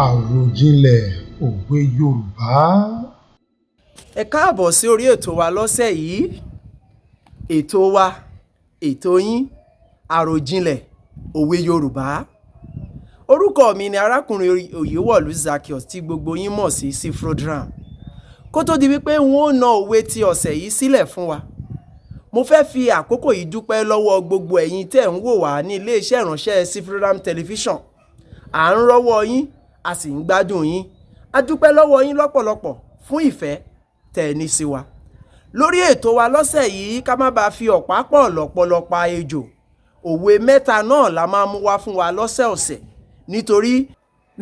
Àròjinlẹ̀ òwe Yorùbá. Ẹ káàbọ̀ sí orí ètò wa lọ́sẹ̀ yìí. Ètò wa, ètò yín, Àròjinlẹ̀ òwe Yorùbá. Orúkọ mi ni arákùnrin Oyèwọ̀lú Zaccheaus tí gbogbo yín mọ̀ sí Cfrodram. Kó tó di wípé n ó na òwe ti ọ̀sẹ̀ yìí sílẹ̀ fún wa, mo fẹ́ fi àkókò yìí dúpẹ́ lọ́wọ́ gbogbo ẹ̀yin tẹ́ ń wò wá ní iléeṣẹ́ ìránṣẹ́ Cfrodram Television. À ń rọ́wọ́ yín, a sì ń gbádùn yín. A dúpẹ́ lọ́wọ́ yín lọ́pọ̀lọpọ̀ fún ìfẹ́ tẹ́ ẹ ní sí wa. Lórí ètò wa lọ́sẹ̀ yìí, ká má bàa fi ọ̀pá pọ̀ lọ́pọ̀lọpọ̀ ejò, òwe mẹ́ta náà la máa mú wá fún wa lọ́sẹ̀ọ̀sẹ̀, nítorí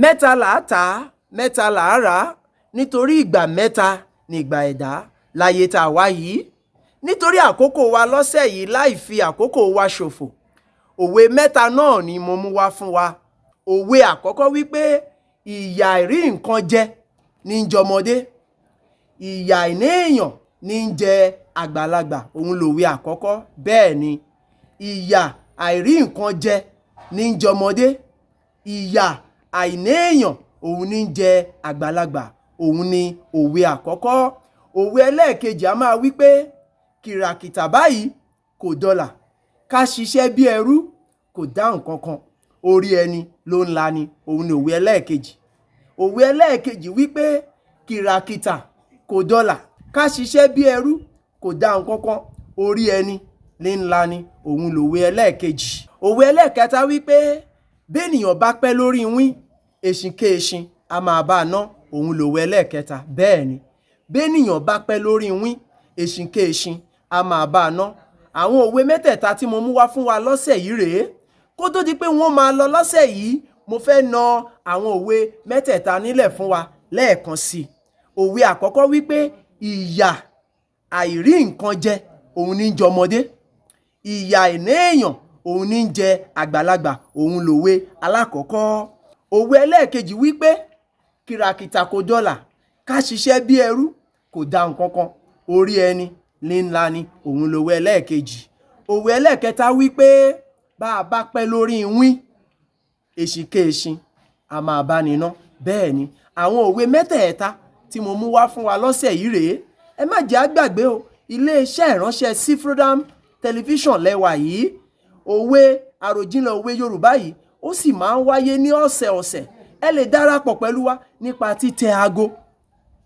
mẹ́ta là á tà á, mẹ́ta là á rà á, nítorí ìgbà mẹ́ta ni ìgbà ẹ̀dá láyé tá a wá yìí. Nítorí àkókò wa lọ́sẹ̀ yìí, láì fi àkókò wa ṣòfò, òwe mẹ́ta náà ni mo mú wá fún wa. Òwe àkọ́kọ́ wípé ìyà àìrí nǹkan jẹ ní ń jọmọdé, ìyà àìní èèyàn ní ń jẹ àgbàlagbà. Òun lòwe àkọ́kọ́. Bẹ́ẹ̀ ni, ìyà àìrí nǹkan jẹ ní ń jọmọdé, ìyà àìní èèyàn òun ní ń jẹ àgbàlagbà. Òun ni òwe àkọ́kọ́. Òwe ẹlẹ́ẹ̀kejì a máa wí pé kìràkìtà báyìí kò dọlà, ká ṣiṣẹ́ bí ẹrú kò dá nǹkan kan, orí ẹni ló ń la ni. Òun ni òwe ẹlẹ́ẹ̀kejì. Òwe ẹlẹ́ẹ̀kejì wípé kìràkìtà kò dọlà, ká ṣiṣẹ́ bí ẹrú kò dá nǹkan kan, orí ẹni ní ń la ni. Òun lòwe ẹlẹ́ẹ̀kejì. Òwe ẹlẹ́ẹ̀kẹta wípé bẹ́ẹ̀nìyàn bá pẹ́ lórí wín, eṣinkéṣin a máa bá a ná. Òun lòwe ẹlẹ́ẹ̀kẹta. Bẹ́ẹ̀ ni, bẹ́ẹ̀nìyàn bá pẹ́ lórí wín, eṣinkéṣin a máa bá a ná. Àwọn òwe mẹ́tẹ̀ẹ̀ta tí mo mú wá fún wa lọ́sẹ̀ yìí rèé. Kó tó di pé wọ́n máa lọ lọ́sẹ̀ yìí, mo fẹ́ na àwọn òwe mẹ́tẹ̀ẹ̀ta nílẹ̀ fún wa lẹ́ẹ̀kan sí i. Òwe àkọ́kọ́ wípé ìyà àìrí nǹkan jẹ òun ní ń jọmọdé, ìyà àìní èèyàn òun ní ń jẹ àgbàlagbà. Òun lòwe alákọ̀ọ́kọ́. Òwe ẹlẹ́ẹ̀kejì wípé kìràkìtà kò dọlà, ká ṣiṣẹ́ bí ẹrú kò dá nǹkan kan, orí ẹni ní ńlá ni. Òun lòwe ẹlẹ́ẹ̀kejì. Òwe ẹlẹ́ẹ̀kẹta wípé bá a bá pẹ́ lórí wín, eṣinkéṣin a máa bá ni ná. Bẹ́ẹ̀ ni, àwọn òwe mẹ́tẹ̀ẹ̀ta tí mo mú wá fún wa lọ́sẹ̀ yìí rèé. Ẹ má jẹ́ á gbàgbé o, iléeṣẹ́ ìránṣẹ́ Cfrodram Television lẹ́wà yìí. Òwe àròjinlẹ̀ òwe Yorùbá yìí ó sì máa ń wáyé ní ọ̀sẹ̀ọ̀sẹ̀. Ẹ lè darapọ̀ pẹ̀lú wa nípa títẹ aago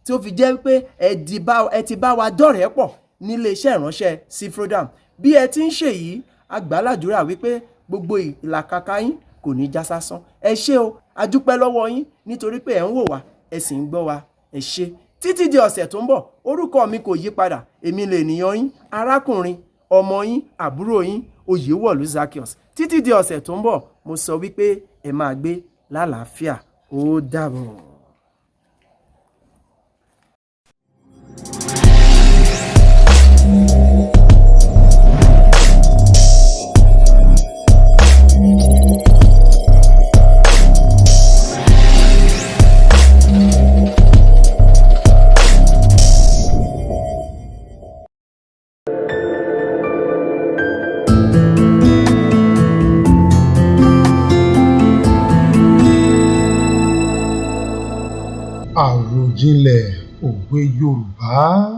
tí ó fi jẹ́ pé ẹ ti bá wa dọ̀rẹ́ pọ̀ nílé iṣẹ́ ìránṣẹ́ Cfrodram. Bí ẹ ti ń ṣe yìí, a gbà ládùúrà wípé gbogbo ìlàkàkà yín kò ní já sásán. Ẹ ṣé o, a dúpẹ́ lọ́wọ́ yín nítorí pé ẹ̀ ń wò wá, ẹ sì ń gbọ́ wa. Ẹ ṣé. Títí di ọ̀sẹ̀ tó ń bọ̀, orúkọ mi kò yí padà. Èmi lè nìyàn yín, arákùnrin, ọmọ yín, àbúrò yín, Oyèwọ̀lú Zaccheaus. Títí di ọ̀sẹ̀ tó ń bọ̀, mo sọ wípé ẹ máa gbé lálàáfíà. Ó dàbọ̀. Àròjinlẹ̀ òwe Yorùbá.